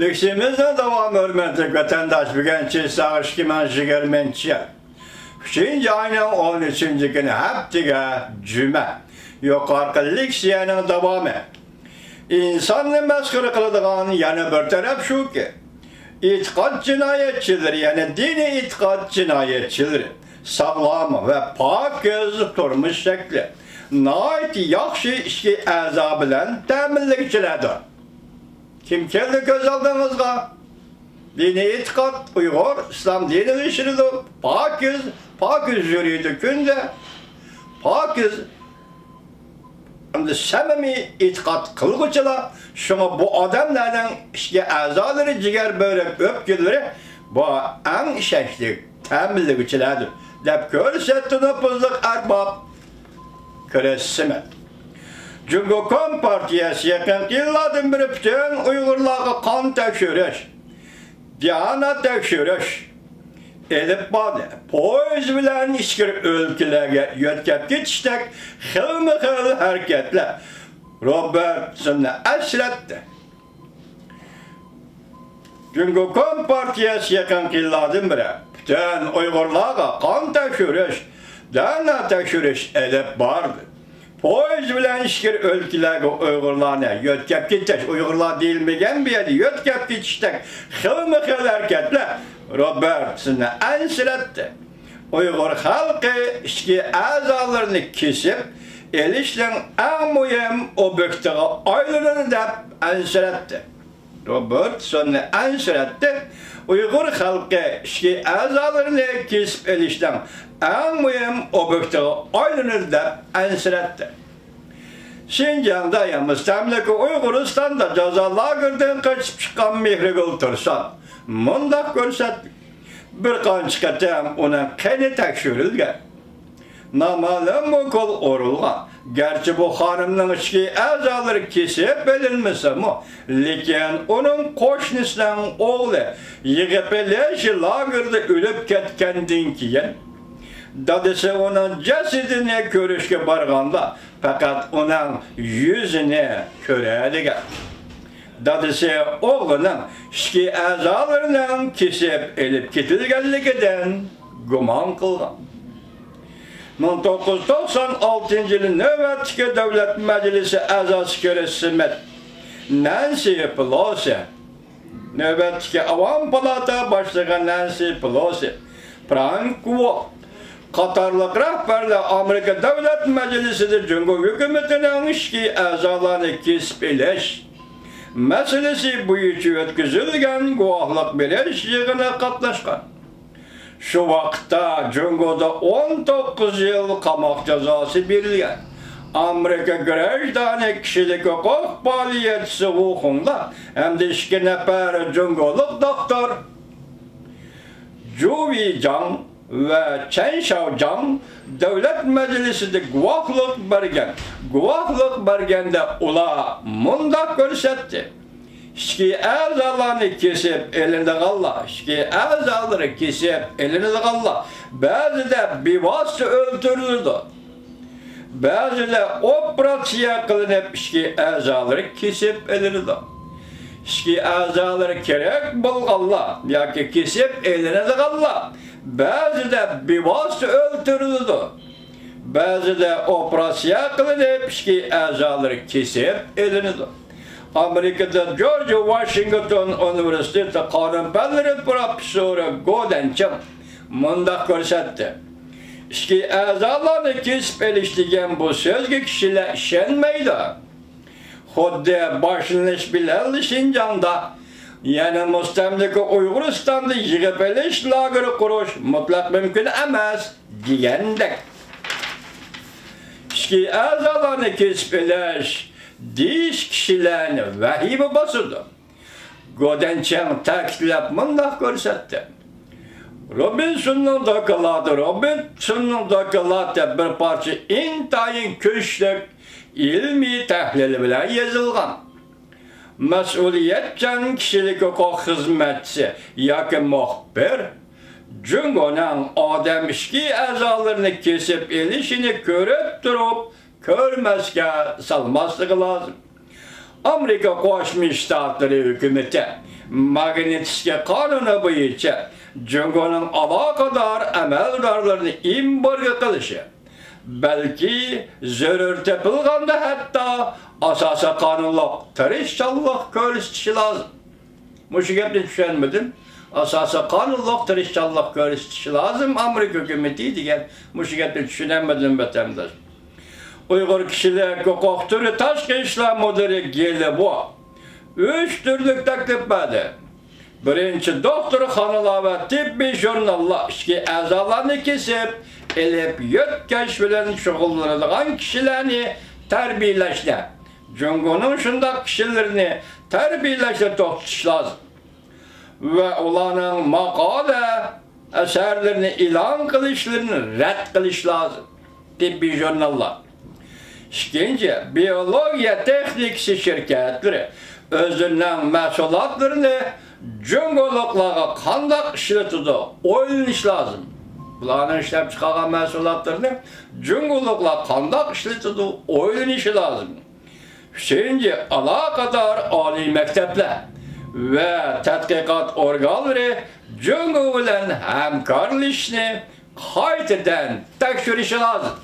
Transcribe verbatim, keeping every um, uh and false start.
چېكىشىمىزنىڭ داۋامى، ھۆرمەتلىك ۋەتەنداش، بۈگۈن چىساغ ئىككى مىڭ يىگىرمىنچى يىل ئۈچىنچى ئاينىڭ ئون ئۈچىنچى كۈنى، ھەپتىگە جۈمە. يۇقىرىقى لېكسىيەنىڭ داۋامى. ئىنساننى مەسخىرە قىلىدىغان يەنە بىر تەرەپ شۇكى، ئېتىقاد جىنايەتچىلىرى، يەنى دىنىي ئېتىقاد جىنايەتچىلىرى ساغلام ۋە پاكىز تۇرمۇش شەكلى، ناھايىتى ياخشى ئىچكى ئەزا بىلەن تەمىنلىگۈچىلەردۇر. كىم كەلدى كۆز ئالدىڭىزغا؟ دىنىي ئېتىقاد، ئۇيغۇر ئىسلام دىنىغا ئىشىنىدۇ، پاكىز، پاكىز يۈرىدۇ كۈندە، پاكىز ئەمدى سەمىمىي ئېتىقاد قىلغۇچىلار. شۇڭا بۇ ئادەملەرنىڭ ئىچكى ئەزالىرى، جىگەر، بۆرەك، ئۆپكىلىرى بۇ ئەڭ ئىشەنچلىك تەمىنلىگۈچىلەردۇر، دەپ كۆرسەتتى نوپۇزلۇق ئەرباب. كۆرەسىمەن. جۇڭگو كومپارتىيەسى يېقىنقى يىللاردىن بېرى پۈتۈن ئۇيغۇرلارغا قان تەكشۈرۈش، دىئانە تەكشۈرۈش ئېلىپ باردى. پويىز بىلەن ئىچكىرى ئۆلكىلەرگە يۆتكەپ كېتىشتەك خىلمۇ خىل ھەرىكەتلەر روبېرتسوننى ئەنسىرەتتى. جۇڭگو كومپارتىيەسى يېقىنقى يىللاردىن بېرى پۈتۈن ئۇيغۇرلارغا قان تەكشۈرۈش، دىئانە تەكشۈرۈش ئېلىپ باردى. پويىز بىلەن ئىچكىرى ئۆلكىلەرگە ئۇيغۇرلارنى يۆتكەپ كېتىش، ئۇيغۇرلار دېيىلمىگەن بۇ يەردە يۆتكەپ كېتىشتەك خىلمۇ خىل ھەرىكەتلەر روبېرتسوننى ئەنسىرەتتى. ئۇيغۇر خەلقى ئىچكى ئەزالىرىنى كېسىپ ئېلىشنىڭ ئەڭ مۇھىم ئوبيېكتىغا ئايلىنىدۇ دەپ ئەنسىرەتتى. روبېرتسوننى ئەنسىرەتتى. ئۇيغۇر خەلقى ئىچكى ئەزالىرىنى كېسىپ ئېلىشنىڭ ئەڭ مۇھىم ئوبيېكتىغا ئايلىنىدۇ دەپ ئەنسىرەتتى. شىنجاڭدا يا مۇستەملىكە ئۇيغۇرىستاندا جازا لاگېرىدىن قېچىپ چىققان مېھرىگۈل تۇرسۇن مۇنداق كۆرسەتتى. بىر قانچە قېتىم ئۇنىڭ قېنى تەكشۈرۈلگەن. نامەلۇم ئوكۇل ئۇرۇلغان. گەرچە بۇ خانىمنىڭ ئىچكى ئەزالىرى كېسىپ ئېلىنمىسىمۇ، لېكىن ئۇنىڭ قوشنىسىنىڭ ئوغلى يىغىپ ئېلىش لاگېرىدا ئۆلۈپ كەتكەندىن كېيىن، دادىسى ئۇنىڭ جەسىتىنى كۆرۈشكە بارغاندا، پەقەت ئۇنىڭ يۈزىنى كۆرەلىگەن. دادىسى ئوغلىنىڭ ئىچكى ئەزالىرىنىڭ كېسىپ ئېلىپ كېتىلگەنلىكىدىن گۇمان قىلغان. مىڭ توققۇز يۈز توقسان ئالتىنچى يىلى نۆۋەتتىكى دۆلەت مەجلىسى ئەزاسى كىرىس سمىت، نەنسى پېلوسى، نۆۋەتتىكى ئاۋام پالاتا باشلىقى نەنسى پېلوسى، فرانك ۋولف قاتارلىق رەھبەرلەر ئامېرىكا دۆلەت مەجلىسىدە جۇڭگو ھۆكۈمىتىنىڭ ئىچكى ئەزالارنى كېسىپ ئېلىش مەسىلىسى بويىچە ئۆتكۈزۈلگەن گۇۋاھلىق بېرىش يىغىنىغا قاتناشقان. شۇ ۋاقىتتا جۇڭگودا ئون توققۇز يىل قاماق جازاسى بېرىلگەن ئامېرىكا گراژدانى، كىشىلىك ھوقۇق پائالىيەتچىسى ۋۇ خۇڭلار ھەمدە ئىككى نەپەر جۇڭگولۇق دوختۇر جۇ ۋېيجاڭ ۋە چەن شياۋجياڭ دۆلەت مەجلىسىدە گۇۋاھلىق بەرگەن. گۇۋاھلىق بەرگەندە ئۇلار مۇنداق كۆرسەتتى. ئىچكى ئەزالارنى كېسىپ ئېلىنىدىغانلار، ئىچكى ئەزالىرى كېسىپ ئېلىنىدىغانلار بەزىدە بىۋاسىتە ئۆلتۈرۈلىدۇ. بەزىدە ئوپېراتسىيە قىلىنىپ، ئىچكى ئەزالىرى كېسىپ ئېلىنىدۇ. ئىچكى ئەزالىرى كېرەك بولغانلار ياكى كېسىپ ئېلىنىدىغانلار بەزىدە بىۋاسىتە ئۆلتۈرۈلىدۇ. بەزىدە ئوپېراتسىيە قىلىنىپ، ئىچكى ئەزالىرى كېسىپ ئېلىنىدۇ. ئامېرىكىدا جورج ۋاشىنگتون ئۇنىۋېرسىتېتى قانۇن پەنلىرى پروفېسسورى گو دەنچىڭ مۇنداق كۆرسەتتى. ئىچكى ئەزالارنى كېسىپ ئېلىش دېگەن بۇ سۆزگە كىشىلەر ئىشەنمەيدۇ. خۇددى باشلىنىش بىلەنلا شىنجاڭدا، يەنى مۇستەملىكە ئۇيغۇرىستاندا يىغىپ ئېلىش لاگېرى قۇرۇش مۇتلەق مۇمكىن ئەمەس دېگەندەك. ئىچكى ئەزالارنى كېسىپ ئېلىش دېيىش كىشىلەرنى ۋەھىمە باسىدۇ. گو دەنچىڭ تەكىتلەپ مۇنداق كۆرسەتتى. روبىنسوننىڭ دوكلاتى، روبىنسوننىڭ دوكلاتى بىر پارچە ئىنتايىن كۈچلۈك ئىلمىي تەھلىل بىلەن يېزىلغان. مەسئۇلىيەتچان كىشىلىك ھوقۇق خىزمەتچىسى ياكى مۇخبىر جۇڭگونىڭ ئادەم ئىچكى ئەزالىرىنى كېسىپ ئېلىشىنى كۆرۈپ تۇرۇپ كۆرمەسكە سالماسلىقى لازىم. ئامېرىكا قوشما شتاتلىرى ھۆكۈمىتى ماگنىتسكىي قانۇنى بويىچە جۇڭگونىڭ ئالاقىدار ئەمەلدارلىرىنى ئېمبارگو قىلىشى، بەلكى زۆرۈر تېپىلغاندا ھەتتا ئاساسىي قانۇنلۇق تىرىشچانلىق كۆرسىتىشى لازىم. مۇشۇ گەپنى چۈشەنمىدىم. ئاساسىي قانۇنلۇق تىرىشچانلىق كۆرسىتىشى لازىم ئامېرىكا ھۆكۈمىتى دېگەن مۇشۇ گەپنى چۈشىنەلمىدىم، ۋەتەنداش. ئۇيغۇر كىشىلىك ھوقۇق تۈرى تاشقى ئىشلار مۇدىرى گېلىبو ئۈچ تۈرلۈك تەكلىپ بەردى. بىرىنچى، دوختۇرخانىلار ۋە تېببىي ژۇرناللار ئىچكى ئەزالارنى كېسىپ ئېلىپ، يۆتكەش بىلەن شۇغۇللىنىدىغان كىشىلەرنى تەربىيەلەشنى، جۇڭگونىڭ شۇنداق كىشىلىرىنى تەربىيەلەشنى توختىتىش لازىم ۋە ئۇلارنىڭ ماقالە، ئەسەرلىرىنى ئېلان قىلىشلىرىنى رەت قىلىش لازىم. تېببىي ژۇرناللار. ئىككىنچى، بىئولوگىيە تېخنىكىسى شىركەتلىرى ئۆزلىرىنىڭ مەھسۇلاتلىرىنى جۇڭگولۇقلارغا قانداق ئىشلىتىدۇ، ئويلىنىش لازىم. بۇلارنىڭ ئىشلەپچىقارغان مەھسۇلاتلىرىنى جۇڭگولۇقلار قانداق ئىشلىتىدۇ، ئويلىنىشى لازىم. ئۈچىنچى، ئالاقىدار ئالىي مەكتەپلەر ۋە تەتقىقات ئورگانلىرى جۇڭگو بىلەن ھەمكارلىشىشنى قايتىدىن تەكشۈرۈشى لازىم.